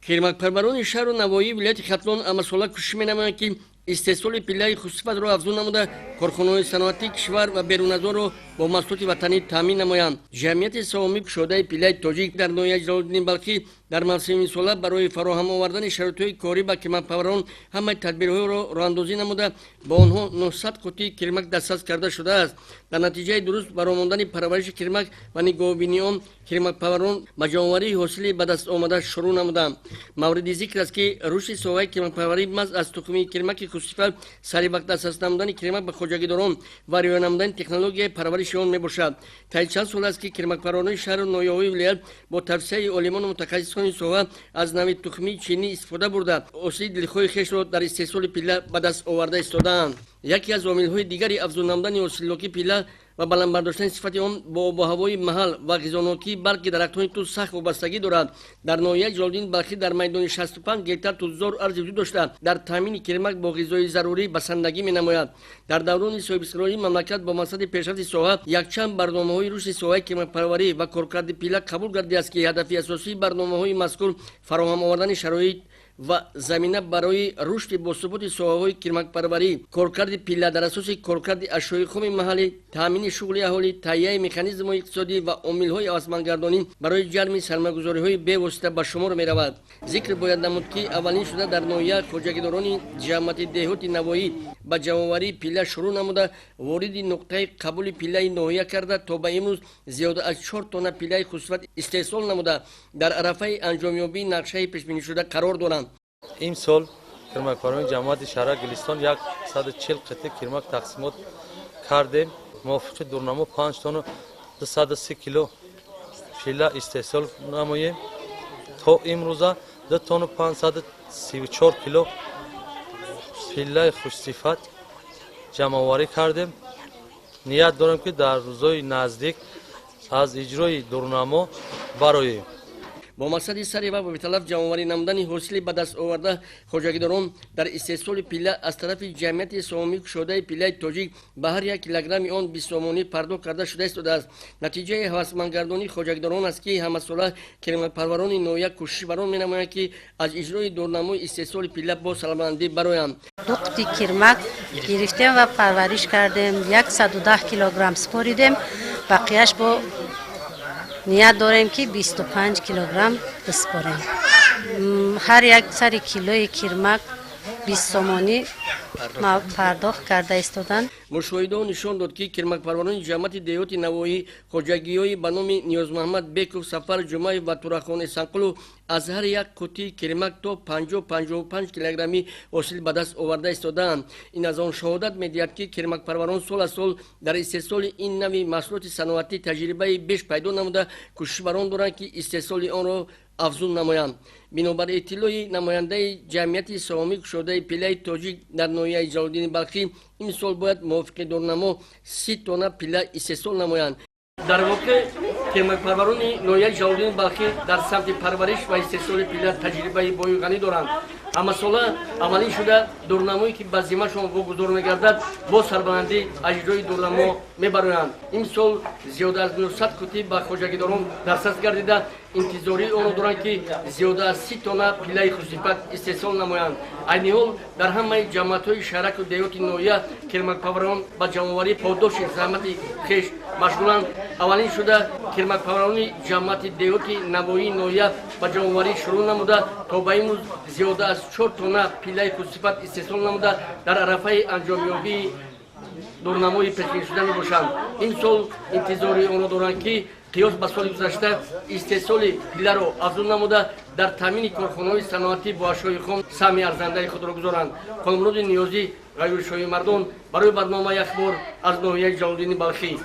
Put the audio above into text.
Кирмакпарварони шаҳру навоҳии вилояти Хатлон ҳамасола кӯшиш менамоянд, ки истеҳсоли пиллаи хушсифатро афзун намуда, корхонаҳои саноатии кишвар ва берун аз онро бо маҳсулоти ватанӣ таъмин намоянд. Ҷамъияти саҳомии кушодаи пиллаи тоҷик дар ноҳияи Ҷалолиддини Балхӣ дар мавсими имсола барои фароҳам овардани шароитҳои корӣ ба кирмакпарварон ҳамаи тадбирҳоро роҳандозӣ намуда, ба онҳо 900 қуттии кирмак дастрас карда шудааст. Дар натиҷаи дуруст баромондани парвариши кирмак ва нигоҳубинии он, кирмакпарварон ба ҷамъоварии ҳосили ба даст омада шурӯъ намуданд. Мавриди зикр аст, ки рушди соҳаи кирмакпарварӣ маҳз аз тухмии кирмаки хушсифат, сари вақт дастрас намудани кирмак ба хоҷагидорон ва риоя намудани технологияи парвариши он мебошад. Таи чанд сол аст, ки кирмакпарварони шаҳру ноҳияҳои вилоят бо тавсияи олимону мутахассисони соҳа аз нави тухмии чинӣ истифода бурда, ҳосили дилхоҳи хешро дар истеҳсоли пилла ба даст оварда истодаанд. Яке аз омилҳои дигари афзун намудани ҳосилнокии пилла ва баланд бардоштани сифати он бо обу ҳавои маҳал ва ғизонокии барги дарахтони тут сахт вобастагӣ дорад. Дар ноҳияи Ҷалолиддини Балхӣ дар майдони 65 гектар тутзор арзи вуҷуд дошта, дар таъмини кирмак бо ғизои зарурӣ басандагӣ менамояд. Дар даврони соҳибистиқлолии мамлакат бо мақсади пешрафти соҳа якчанд барномаҳои рушди соҳаи кирмакпарварӣ ва коркарди пилла қабул гардидааст, ки ҳадафи асосии барномаҳои мазкур фароҳам овардани шароит ва замина барои рушди босуботи соҳаҳои кирмакпарварӣ, коркарди пилла дар асоси коркарди ашёи хоми маҳаллӣ, таъмини шуғли аҳолӣ, таҳияи механизмҳои иқтисодӣ ва омилҳои ҳавасмандгардонӣ барои ҷалби сармоягузориҳои бевосита ба шумор меравад. Зикр бояд намуд, ки аввалин шуда дар ноҳия хоҷагидорони ҷамъияти деҳоти Навоӣ ба ҷамъоварии пилла шурӯъ намуда, вориди нуқтаи қабули пиллаи ноҳия карда, то ба имрӯз зиёда аз 4 тонна пиллаи хушсифат истеҳсол намуда, дар арафаи анҷомёбии нақшаи пешбинишуда қарор доранд. Имсол кирмакпарварони ҷамоати шаҳрак Гулистон 140 қитъи кирмак тақсимот кардем. Мувофиқи дурнамо 5 тонну 230 кило пилла истеҳсол намоем. То имрӯза 2 тонну 534 кило пиллаи хушсифат ҷамъоварӣ кардем. Ният дорем, ки дар рӯзҳои наздик аз иҷрои дурнамо бароем. Бо мақсади сари вақт ва беталаф ҷамъоварӣ намудани ҳосили ба даст оварда хоҷагидорон дар истеҳсоли пилла аз тарафи ҷамъияти саҳомии кушодаи пиллаи тоҷик ба ҳар як килограмми он 20 сомонӣ пардохт карда шуда истодааст. Натиҷаи ҳавасмандгардонии хоҷагидорон аст, ки ҳамасола кирмакпарварони ноҳия кӯшиш барон менамоянд, ки аз иҷрои дурнамои истеҳсоли пилла бо сарбаландӣ бароянд. Ду қути кирмак гирифтем ва парвариш кардем. 110 килограмм супоридем, бақияш бо ният дорем, ки 25 килограмм биспорем. Ҳар як сари килои кирмак 20 сомонӣ пардохт карда истоданд. Мушоҳидаҳо нишон дод, ки кирмакпарварони ҷамъияти деҳоти Навоӣ, хоҷагиҳои ба номи Ниёзмуҳаммад Беков, Сафар Ҷумаев ва Турахон Эсанқулов аз ҳар як қуттии кирмак то 50-55 килограммӣ ҳосил ба даст оварда истодаанд. Ин аз он шаҳодат медиҳад, ки кирмакпарварон сол аз сол дар истеҳсоли ин нави маҳсулоти саноатӣ таҷрибаи беш пайдо намуда, кӯшиш бар он доранд, ки истеҳсоли онро афзун намоянд. Бинобар иттилои намояндаи ҷамъияти саҳомии кушодаи пиллаи тоҷик дар ноҳияи Ҷалолиддини Балхӣ, имсол бояд мувофиқи дурнамо 30 тонна пилла истеҳсол намоянд. Дар воқеъ, кирмакпарварони ноҳияи Ҷалолиддини Балхӣ дар самти парвариш ва истеҳсоли пилла таҷрибаи бою ғанӣ доранд. Ҳамасола амалӣ шуда дурнамое, ки ба зиммашон вогузор мегардад, бо сарбаландӣ аз иҷрои дурнамо мебароянд. Имсол зиёда аз 900 қуттӣ ба хоҷагидорон дастрас гардида, интизории онро доранд, ки зиёда аз 30 тонна пиллаи хушсифат истеҳсол намоянд. Айни ҳол дар ҳамаи ҷамоатҳои шаҳраку деҳоти ноҳия кирмакпарварон ба ҷамъоварии подоши заҳмати хеш машғуланд. Аввалин шуда кирмакпарварони ҷамоати деҳоти Навоии ноҳия ба ҷамъоварӣ шурӯъ намуда, то ба имрӯз зиёда аз 4 тонна пиллаи хушсифат истеҳсол намуда, дар арафаи анҷомёбии дурнамои пешбинишуда мебошанд. Имсол интизори онро доранд, ки қиёс ба соли гузашта истеҳсоли пилларо афзун намуда, дар таъмини корхонаҳои саноатӣ бо ашёи хом саҳми арзандаи худро гузоранд. Холмуроди Ниёзӣ, Ғайюршоҳи Мардон, барои барномаи Ахбор аз ноҳияи Ҷалолиддини Балхӣ.